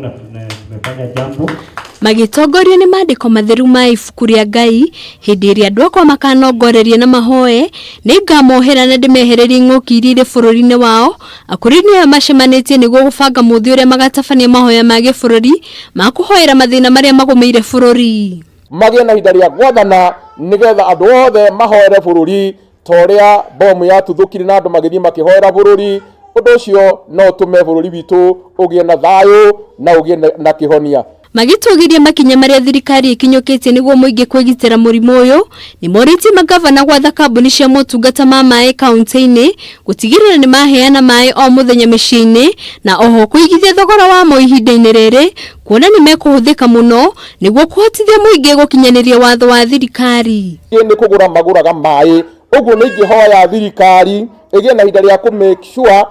Na tumefanya jambo. Magĩtongorio nĩ maandĩko matheru ma ibuku rĩa Ngai, hĩndĩ ĩrĩa andũ akwa makanongoreria na mahoe, nĩngamohera na ndĩmehererie ing'ũki iria irĩ bũrũri-inĩ wao. Akũrinũ aya macemanĩtie nĩguo gũbanga mũthĩ ũrĩa magatabania mahoya ma gĩbũrũri ma kũhoera mathĩna marĩa magũmĩire bũrũri. Magĩe na ihinda rĩa gwathana nĩgetha andũ othe mahoere bũrũri ta ũrĩa bomu yatuthũkire na andũ magĩthiĩ makĩhoera bũrũri. Ũndũ ũcio no ũtũme bũrũri witũ ũgĩe na thayũ na ũgĩe na kĩhonia. Magĩtũgĩria makinya marĩa thirikari ĩkinyũkĩtie nĩguo mũingĩ kwĩgitĩra mũrimũ ũyũ, nĩ morĩtie mangavana gwatha kambuni cia motungata ma maĩ kauntĩ-inĩ gũtigĩrĩra nĩ maheana maĩ o mũthenya mĩciĩ-inĩ na oho kũigithia thogora wamo ihinda-inĩ rĩrĩ kuona nĩ mekũhũthĩka mũno nĩguo kũhotithia mũingĩ gũkinyanĩria watho wa thirikari. Nĩ kũgũra magũraga maĩ, ũguo nĩ ingĩhoya thirikari ĩgĩe na ihinda rĩa kũ make sure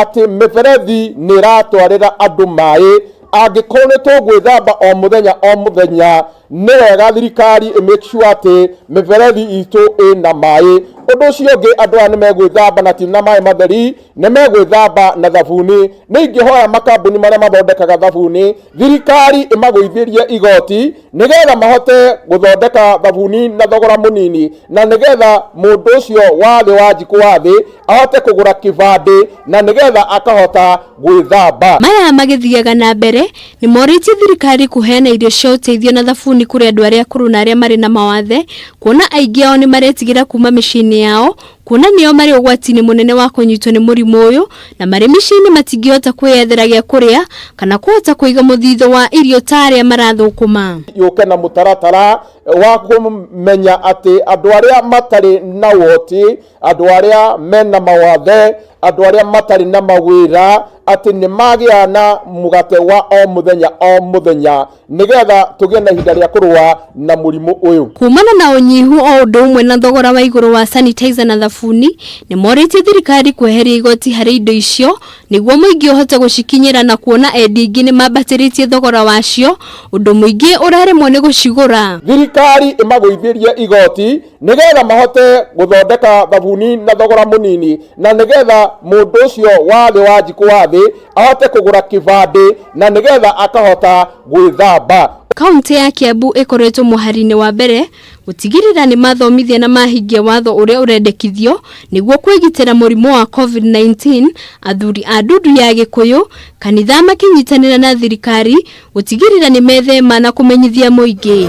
atĩ mĩberethi nĩ ĩratwarĩra andũ maĩ. Angĩkorwo nĩ tũgwĩthamba o mũthenya o mũthenya, nĩ wega thirikari ĩ make sure atĩ mĩberethi itũ ĩna maĩ. Ũndũ ũcio ũngĩ, andũ aya nĩ megwĩthamba na ti na maĩ matheri, nĩ megwĩthamba na thabuni. Nĩ ingĩhoya makambuni marĩa mathondekaga thabuni, thirikari ĩmagũithĩrie igoti nĩgetha mahote gũthondeka thabuni na thogora mũnini, na nĩgetha mũndũ ũcio wa thĩ wa njikũ wa thĩ ahote kũgũra kĩbandĩ na nĩgetha akahota gwĩthamba. Maya magĩthiaga na mbere, nĩ morĩtie thirikari kũheana irio cia ũteithio na thabuni kũrĩ andũ arĩa akũrũ na arĩa marĩ na mawathe, kuona aingĩ ao nĩ maretigĩra kuma mĩciĩ-inĩ yao, kuona nĩo marĩ ũgwati-inĩ mũnene wa kũnyitwo nĩ mũrimũ ũyũ, na marĩ mĩciĩ-inĩ matingĩhota kwĩyethera gĩa kũrĩa kana kũhota kũiga mũthithũ wa irio ta arĩa marathũkũma. Yũke na mũtaratara wa kũmenya atĩ andũ arĩa matarĩ na ũhoti, andũ arĩa mena mawathe, andũ arĩa matarĩ na mawĩra, atĩ nĩ magĩa na mũgate wa o mũthenya o mũthenya nĩgetha tũgĩe na ihinda rĩa kũrũa na mũrimũ ũyũ. Kumana na ũnyihu o ũndũ ũmwe na thogora wa igũrũ wa sanitizer na thabuni, nĩ morĩtie thirikari kweheria igoti harĩ indo icio nĩguo mũingĩ ũhote gũcikinyĩra, na kuona endia aingĩ nĩ mambatĩrĩtie thogora wacio ũndũ mũingĩ ũraremwo nĩ gũcigũra. Thirikari ĩmagũithĩrie igoti nĩgetha mahote gũthondeka thabuni na thogora mũnini, na nĩgetha mũndũ ũcio wa thĩ wa njikũ wa thĩ ahote kũgũra kĩbandĩ na nĩgetha akahota gwĩthamba. Kaunti ya Kiambu ĩkoretwo mũhari-inĩ wa mbere gũtigĩrĩra nĩ mathomithia na mahingia watho ũrĩa ũrendekithio nĩguo kwĩgitĩra mũrimũ wa COVID-19. Athuri a ndundu ya Gĩkũyũ kanitha makĩnyitanĩra na thirikari gũtigĩrĩra nĩ methema na kũmenyithia mũingĩ.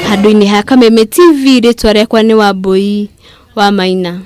Handũ-inĩ ha Kameme TV, rĩtwa rĩakwa nĩ Wambui wa Maina.